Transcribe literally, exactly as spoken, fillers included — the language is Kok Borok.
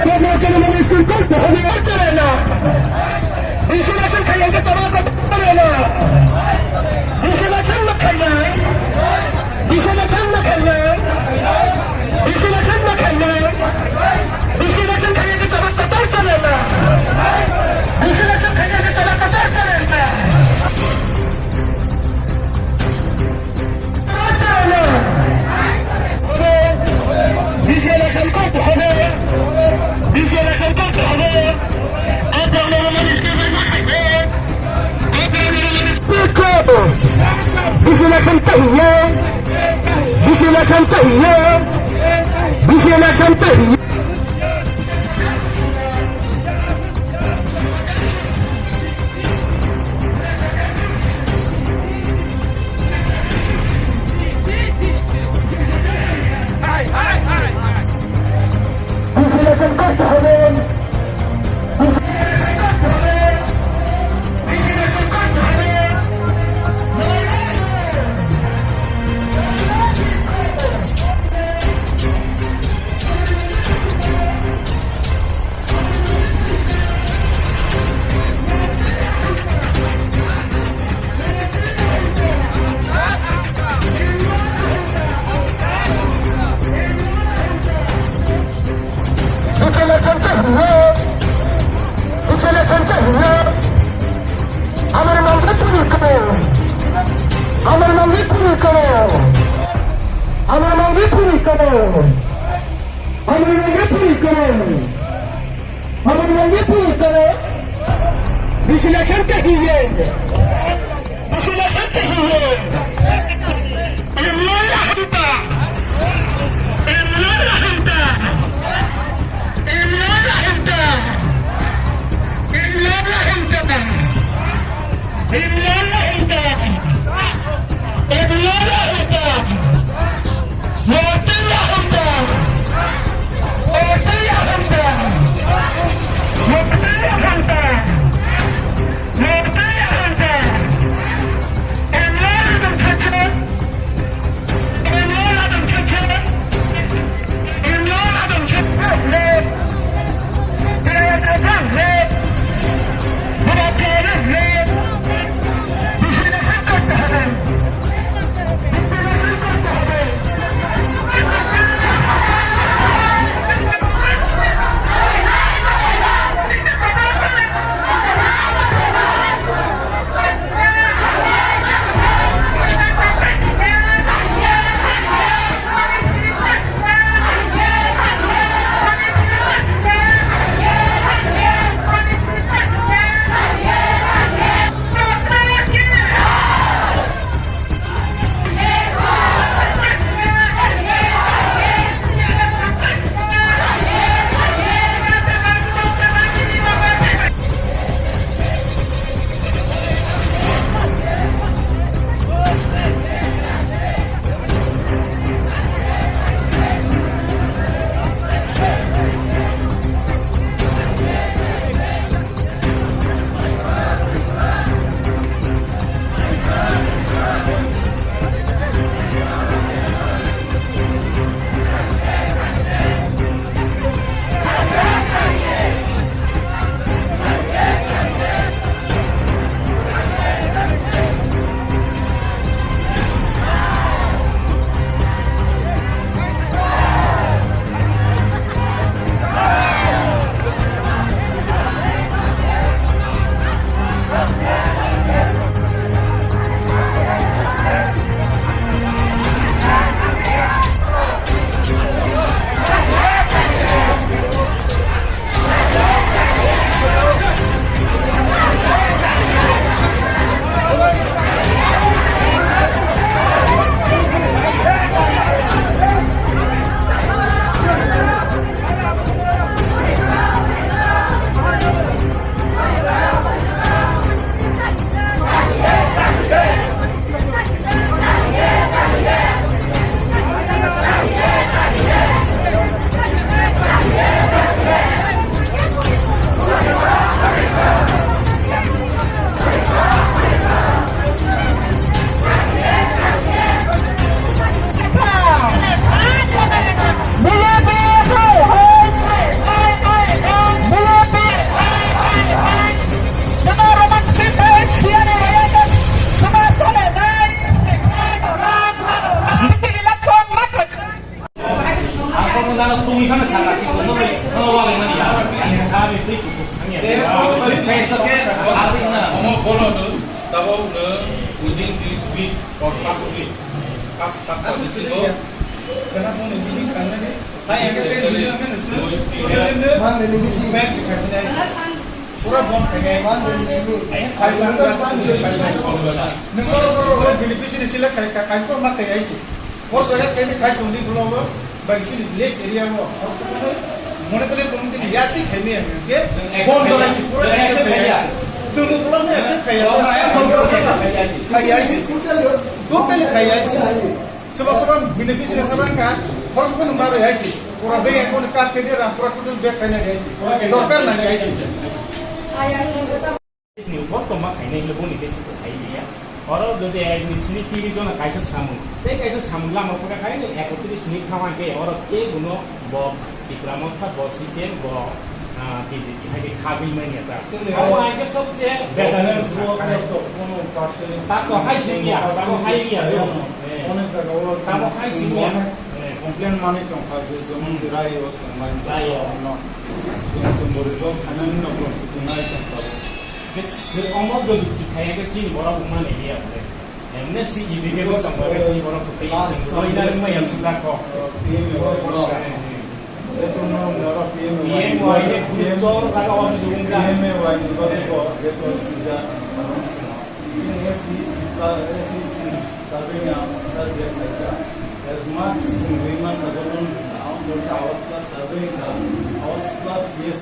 Autonomous school করতে হবে, চলে না। Bisi election খাইয়ে চলা করতে চলে না। Bisi election না খাইলে, Bisi election na khainai. Bisi election na khainai. Bisi election khainai ke chobak kotor chole na. Bisi election khainai ke chobak kotor chole na. Chole na. Bisi election korte hobe. Bisi election korte hobe. Bisi election chahiye, bisi election chahiye, bisi election chahiye. Bisi election korte hobe. Bichele changcha hiyo. Bichele changcha hiyo. Amar mangli puni kono. Amar mangli puni kono. Amar mangli puni kono. Amar mangli puni kono. Amar mangli puni kono. Bichele changcha hiyo. Bisi election chahiye. Imran la junta. Imran la junta. Imran la junta. Imran la junta. Imran la junta. Imran la junta. Murti la junta. Murti la junta. Murti la junta. Omo bono no, tabok no within this week or first week, first Sapta bisingo. Monday ni bisingo. Pura bon khainai. Hai, nwng oro, oro, oro beneficiary select khai, khai, khai, khai, khai, khai, khai, Bo soya kemi khai tongdi blogo, bai sini village area o. Mone kore tongdi ni yati kemi ke. Bon dora si pura accept khai ya. Sungu blogo accept khai ya. Khai ya si. Totally khai ya si. Soba soba beneficiary soba ka. Khorok soba nang baro ya si. Pura be ko ka ke dia pura total be khai na ya si. Dorkar na ya si. Ni kosto ma khainai le boni besi ko khai liya. Oro jodi ek ni sini tini jona kaisa samung. Tei kaisa samung lama pura khai ni ekotris ni khawa ke oro ke guno bo Tipra Motha, bo C P M, bo, ah, B J P hai ke khabui manya ta. Chale. Abo hai ke sobche better. Kono parse. Ta ko hai sing ya, ta ko hai ya. Onek jaga o. Ta ko hai sing ya. Complain mani tong kha je jemon rai o sengmani. Rai o. Sengmani tong kha. Omo jodi thik khai khe chini borok wngmani liya hwnkhe. Emne si ibi ke bo tongba ke si borok kwtwi. Last. Loina wngma ya sujak kok. P M A borok. Jeto no mero P M A. P M A ni group to jaga o wngkha. P M A ni group to jeto sujak. Chini S C C, S C C survey ni ang sa je khaika. As much women as a woman, ang kota house plus survey ka. House plus yes.